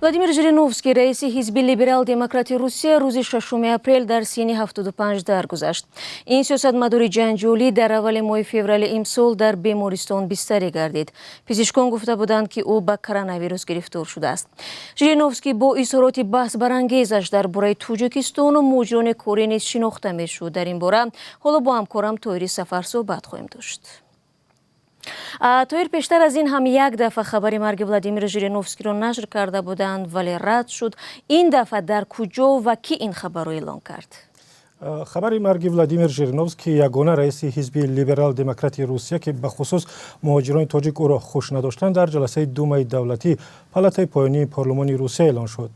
Владимир Жириновский, раиси ҳизби Либерал-демократи Русия, рӯзи 6 апрел дар синни 75 даргузашт. Ин сиёсатмадори ҷанҷолӣ дар аввали моҳи феврали имсол дар бемористон бистарӣ гардид. Пизишкон гуфта буданд, ки ӯ ба коронавирус гирифтор шудааст. Жириновский бо изҳороти баҳсбарангезаш дар бораи Тоҷикистону муҳоҷирони корӣ низ шинохта мешуд. Дар ин бора ҳоло бо ҳамкорам Тоҳири Сафар суҳбат хоҳем дошт. Тоҳир, пештар аз ин ҳам як дафъа хабари марги Владимир Жириновскиро нашр карда буданд, вале рад шуд. Ин дафъа дар куҷо ва кӣ ин хабарро эълон кард? Хабари марги Владимир Жириновский, ягона раиси ҳизби Либерал-демократи Русия, ки бахусус муҳоҷирони тоҷик ӯро хуш надоштанд, дар ҷаласаи Думаи давлатӣ, палатаи поёнии парлумони Русия, эълон шуд.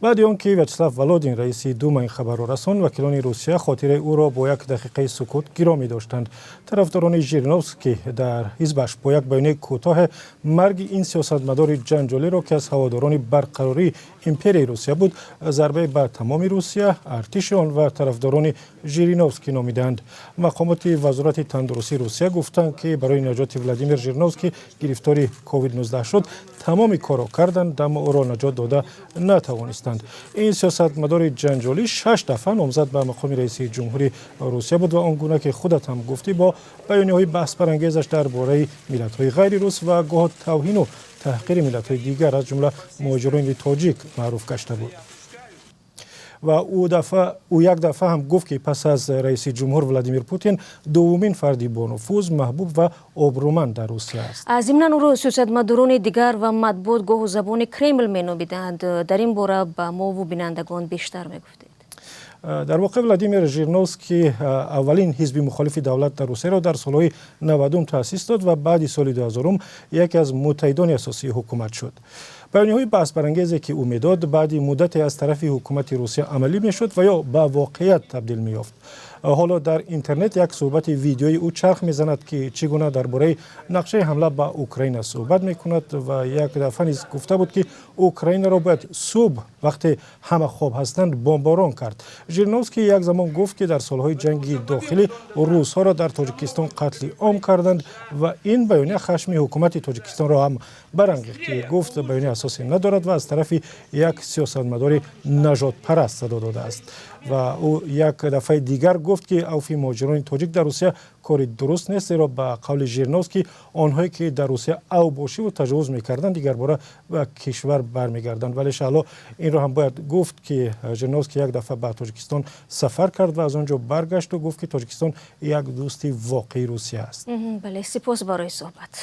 Баъди он ки Вячеслав Володин, раиси Дума, ин хабарро расонд, вакилони Русия хотираи ӯро бо як дақиқаи сукут гиромӣ доштанд. Тарафдорони Жириновский дар ҳизбаш бо як баёнияи кӯтоҳе марги ин сиёсатмадори ҷанҷолиро, ки аз ҳаводорони барқарории империяи Русия буд, зарбае ба тамоми Русия, артиши он ва тарафдорони Жириновский номиданд. Мақомоти Вазорати тандурустии Русия гуфтанд, ки барои наҷоти Владимир Жириновский, гирифтори COVID-19 шуд, тамоми корро карданд, аммо ӯро наҷот дода натавонистанд. Ин сиёсатмадори ҷанҷолӣ шаш дафъа номзад ба мақоми раиси ҷумҳури Русия буд ва, он гуна ки худат ҳам гуфтӣ, бо баёниҳои баҳсбарангезаш дар бораи миллатҳои ғайри рус ва гоҳ тавҳину таҳқири миллатҳои дигар, аз ҷумла муҳоҷирони тоҷик, маъруф гашта буд. Ва ӯ як дафъа ҳам гуфт, ки пас аз раиси ҷумҳур Владимир Путин дуввумин фарди бонуфуз, маҳбуб ва обрӯманд дар Русия аст. Зимнан ӯро сиёсатмадорони дигар ва матбуот гоҳу забони Кремл меномиданд. Дар ин бора ба мову бинандагон бештар мегуфтед. Дар воқеъ, Владимир Жириновский аввалин ҳизби мухолифи давлат дар Русияро дар солҳои 90-ум таъсис дод ва баъди соли 2000-ум яке аз муттаҳидони асосии ҳукумат шуд. Баёниҳои баҳсбарангезе, ки ӯ медод, баъди муддате аз тарафи ҳукумати Русия амалӣ мешуд ва ё ба воқеият табдил меёфт. Ҳоло дар интернет як суҳбати видеои ӯ чарх мезанад, ки чӣ гуна дар бораи нақшаи ҳамла ба Украина суҳбат мекунад ва як дафъа низ гуфта буд, ки Украинаро бояд субҳ, вақте ҳама хоб ҳастанд, бомборон кард. Жириновский як замон гуфт, ки дар солҳои ҷанги дохилӣ русҳоро дар Тоҷикистон қатли ом карданд ва ин баёния хашми ҳукумати Тоҷикистонро ҳам барангехт, ки гуфт, баёния асосе надорад ва аз тарафи як сиёсатмадори нажодпараст садо додааст. Ва ӯ як дафъаи дигар гуфт, ки авфи муҳоҷирони тоҷик дар Русия кори дуруст нест, зеро, ба қавли Жириновский, онҳое ки дар Русия авбошиву таҷовуз мекарданд, дигарбора ба кишвар бармегарданд. Вале, Шаҳло, инро ҳам бояд гуфт, ки Жириновский як дафъа ба Тоҷикистон сафар кард ва аз он ҷо баргашту гуфт, ки Тоҷикистон як дӯсти воқеии Русия аст. Бале, сипос барои суҳбат.